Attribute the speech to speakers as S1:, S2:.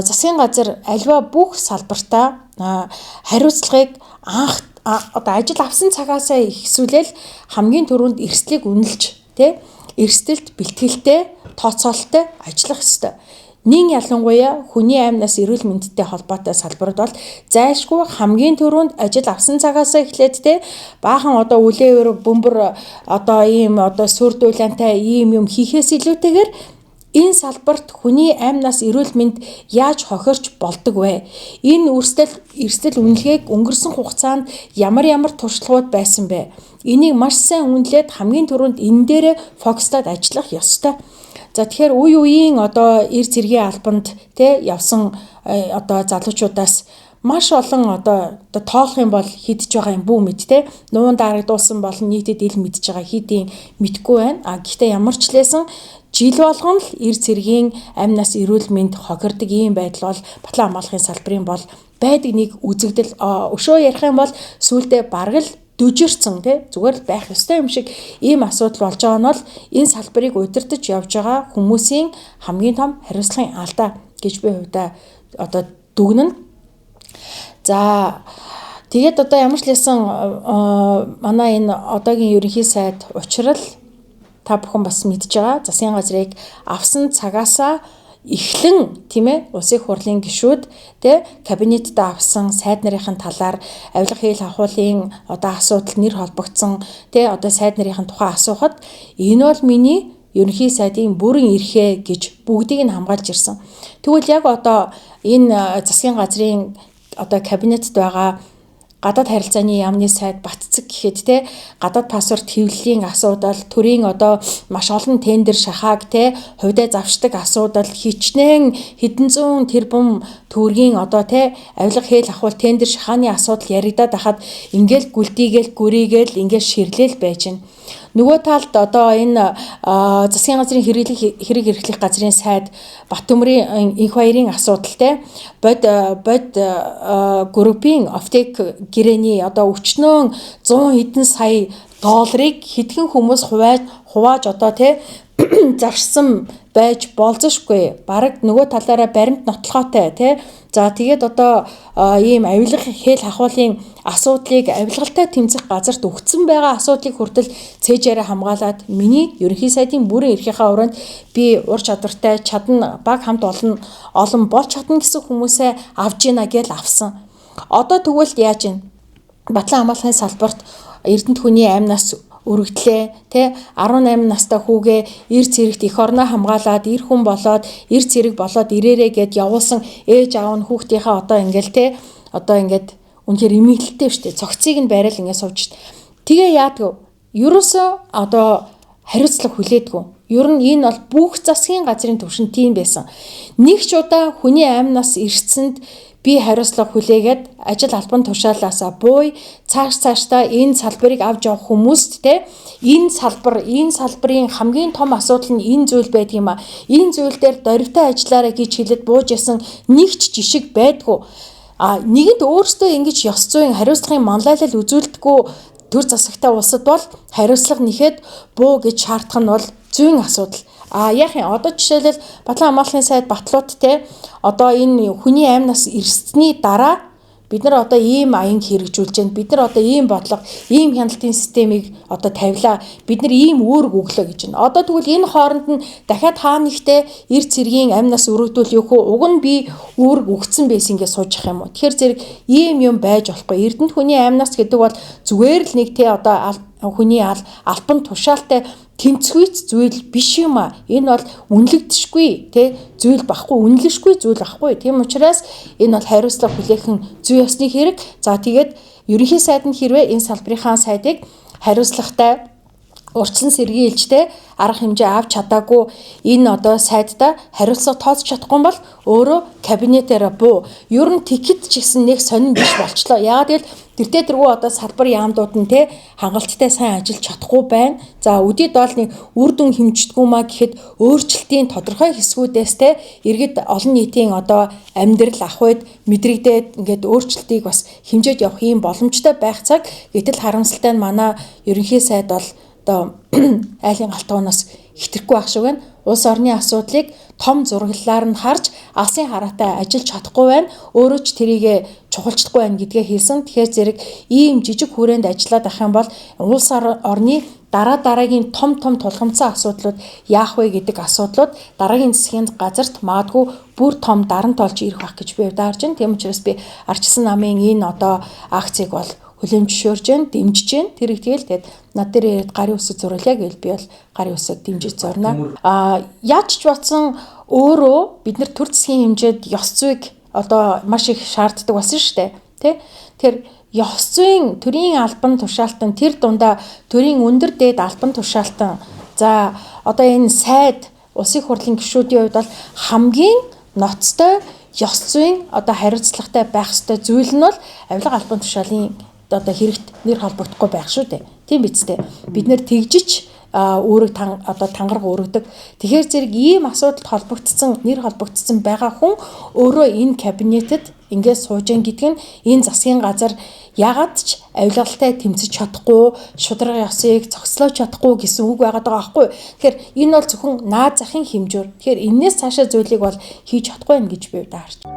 S1: Засгийн газар альва бүх салбартаа хариуцлагыг анх одоо ажил авсан цагаасаа ихсүүлэл хамгийн түрүүнд эрсдлийг үнэлж, тэ, эрсдэлд бэлтгэлтэй, тооцоололтой ажиллах ёстой. Нин ялангуяа хүний амнаас эрүүл мэндтэй холбоотой салбарт бол зайлшгүй хамгийн түрүүнд ажил авсан цагаасаа эхлээд, те, баахан одоо үлээвэр бөмбөр одоо ийм одоо сүрдүүлэнтэй ийм юм хийхээс илүүтэйгээр энэ салбарт хүний амнаас эрүүл мэнд яаж хохирч болдог вэ? Энэ эрсдэл үнэлгээг өнгөрсөн хугацаанд ямар ямар туршлагууд байсан бэ? Энийг маш сайн үнэлээд хамгийн түрүүнд энэ дээрээ фокустаад ажиллах ёстой. За, тэгэхээр үе үеийн одоо эр цэргийн албанд, тэ, явсан одоо залуучуудаас маш олон одоо тоолох юм бол хийдэж байгаа юм бүү мэд, те, нуун дарагдуулсан болон нийтэд ил мэдж байгаа хийдийн мэдгүй байна. А гэхдээ ямар ч лээсэн жил болгон л эр цэргийн амнаас эрүүл мэнд хохирдог ийм байдал бол Батлан хамгаалахын салбарын бол байдаг нэг үзэгдэл. Өшөө ярих юм бол сүүлдээ бараг л дөжирцэн, тий, зүгээр л байх ёстой юм шиг ийм асуудал болж байгаа нь бол энэ салбарыг удирдах явж байгаа хүмүүсийн хамгийн том хариуцлагын алдаа гэж би хувьдаа одоо дүгнэнэ. За, тэгээд одоо ямар ч лээсэн манай энэ одоогийн ерөнхий сайд учрал та бүхэн бас мэдж байгаа, засгийн газрыг авсан цагаасаа эхлэн, тийм ээ, улсын хурлын гишүүд, тэ, кабинетд авсан сайд нарын талаар авилга хэл хахуулын одоо асуудал нэр холбогдсон, тэ, одоо сайд нарын тухай асуухад энэ бол миний ерөнхий сайдын бүрэн эрхээ гэж бүгдийг нь хамгаалж ирсэн. Тэгвэл яг одоо энэ засгийн газрын одоо кабинетд байгаа гадаад харилцааны яамны сайд Батцэг гэхэд, те, гадаад паспорт хэвлэлийн асуудал, төрийн одоо маш олон тендер шахааг, те, хувьдаа завшдаг асуудал, хичнээн хэдэн зуун тэрбум төгрөгийн одоо, те, авилга хээл ахуул тендер шахааны асуудал яригадаад байхад ингээл гүлдийгээл гүрийгээл ингээл ширлээл байж байна. Нөгөө талд одоо энэ засгийн газрын хэрэглэх хэрэг эрхлэх газрын сайд Батөмрийн инх баярын асуудал, те, бод бод группийн офтек гэрээний одоо өчнөөн 100 хэдэн сая долларыг хэдхэн хүмүүс хувааж хувааж одоо, те, зарсан байж болзошгүй. Бараг нөгөө талаараа баримт нотлохоотой, тий. За, тэгээд одоо ийм авилга хэл хахуулын асуудлыг авилгалтай тэмцэх газарт өгцөн байгаа асуудлыг хүртэл цээжээрээ хамгаалаад миний ерөнхий сайдын бүрэн эрхийнхаа өрөөнд би ур чадвартай, чадна, баг хамт олон олон болж чадна гэсэн хүмүүсээ авж гинэ гэж авсан. Одоо тэгвэл яаж юм? Батлан хамгаалахын салбарт Эрдэнэт хүний амнаас өргөдлөө, тэ, 18 настай хүүгээ эр цэрэгт эх орноо хамгаалаад эр хүн болоод эр цэрэг болоод ирээрээ гэд явуулсан ээж аав нь хүүхдийнхээ одоо ингээл, тэ, одоо ингээд үнэхээр эмгэлтэй штэ, цогцыг нь барайл ингээд сууж штэ. Тэгээ яадаг, ерөөсөө одоо хариуцлага хүлээдэггүй. Ер нь энэ бол бүх засгийн газрын төвшин тийм байсан. Нэг ч удаа хүний амнаас ирсэнд би хариуцлага хүлээгээд ажил албан тушаалаасаа буй цааш цаашдаа энэ салбарыг авч явах хүмүүст, те, энэ салбар, энэ салбарын хамгийн том асуудал нь энэ зүйл байдаг юм а. Энэ зүйл дээр дорвитой ажиллаарай гэж хэлээд бууж ясан нэг ч жишг байдгүй. А нэгэнт өөртөө ингэж ёс зүйн хариуцлагын манлайлал үзүүлдэггүй төр засагтай улсад бол хариуцлага нэхэд буу гэж шаардах нь бол зүйн асуудал. А яах юм, одоо жишээлбэл Батлан хамгааллын сайд Батлууд, те, одоо энэ хүний амнаас ирсний дараа бид нар одоо ийм аянг хэрэгжүүлж байна. Бид нар одоо ийм бодлого, ийм хяналтын системийг одоо тавилаа. Бид нар ийм үүрэг өглөө гэж байна. Одоо тэгвэл энэ хооронд нь дахиад хаа нэгтээ эр цэргийн амнаас өргөдүүл юу хөө уг нь би үүрэг өгцөн байсан гэж сууж явах юм уу? Тэгэхээр зэрэг ийм юм байж болохгүй. Эрдэнэт хүний амнаас гэдэг бол зүгээр л нэг, те, одоо хүний албан тушаалтай тэнцвэрч зүйл биш юм а. Энэ бол үнэлэгдэшгүй, тэ, зүйл багхгүй, үнэлэшгүй зүйл багхгүй. Тийм учраас энэ бол хариуцлага хүлээх нь зүй ёсны хэрэг. За, тэгээд ерөнхий сайд нь хэрвээ энэ салбарынхаа сайдыг хариуцлагатай урьдчилан сэргийлжтэй арга хэмжээ авч чадаагүй, энэ одоо сайдаа хариуцлага тооцож чадахгүй бол өөрөө кабинетээр буу. Ер нь тэгэхэд ч гэсэн нэг сонин биш болчлоо. Яагаад гэвэл тэртээ тэргүй одоо салбар яамдууд нь, те, хангалттай сайн ажиллаж чадахгүй байна. За, өдийд бол нэг үр дүн хэмждэггүй маа гэхэд өөрчлөлтийн тодорхой хэсгүүдээс, те, иргэд олон нийтийн одоо амьдрал ах үед мэдрэгдээд ингээд өөрчлөлтийг бас хэмжээд явах юм боломжтой байх цаг. Гэтэл харамсалтай нь манай ерөнхий сайд бол одоо айлын галтгооноос хэтрэхгүй байх шиг байна. Улс орны асуудлыг том зураглалаар нь харж алсын хараатай ажиллаж чадахгүй байна. Өөрөө ч тэрийг чухалчлахгүй байна гэдгээ хэлсэн. Тэгэхээр зэрэг ийм жижиг хүрээнд ажиллаад ах юм бол улс орны дараа дараагийн том том тулгамдсан асуудлууд яах вэ гэдэг асуудлууд дараагийн засгийн газарт магадгүй бүр том дарамт болж ирэх байх гэж би харж байна. Тийм учраас би Арчилсан намын энэ одоо акцийг бол хүлээн зөвшөөрж байна, дэмжиж байна. Тэр их тэгэл тэгээд над дээр ирээд гарын үсэг зуруулъя гэвэл би бол гарын үсэг дэмжиж зурна. Яаж ч бодсон өөрөө бид нар төр засгийн хэмжээд ёс зүйг одоо маш их шаарддаг болсон шүү дээ. Тэ? Тэгэхээр ёс зүйн төрийн албан тушаалтан тэр дундаа төрийн өндөр дээд албан тушаалтан за одоо энэ сайд улсын хурлын гишүүдийн хувьд бол хамгийн ноцтой ёс зүйн одоо хариуцлагатай байх ёстой зүйл нь бол авилга албан тушаалын одоо хэрэгт нэр холбогдохгүй байх шүү дээ. Тийм биз дээ. Бид нэр тэгжиж үүрэг одоо тангараг өргөдөг. Тэгэхээр зэрэг ийм асуудалд холбогдсон, нэр холбогдсон байгаа хүн өөрөө энэ кабинетэд ингээд сууж гин гэдэг нь энэ засгийн газар ягаад ч авилгалтай тэмцэж чадахгүй, шударга ёсыг зогслож чадахгүй гэсэн үг байгаад байгаа байхгүй. Тэгэхээр энэ бол зөвхөн наад захын хэмжүүр. Тэгэхээр энээс цаашаа зүйлийг бол хийж чадахгүй юм гэж би харж байна.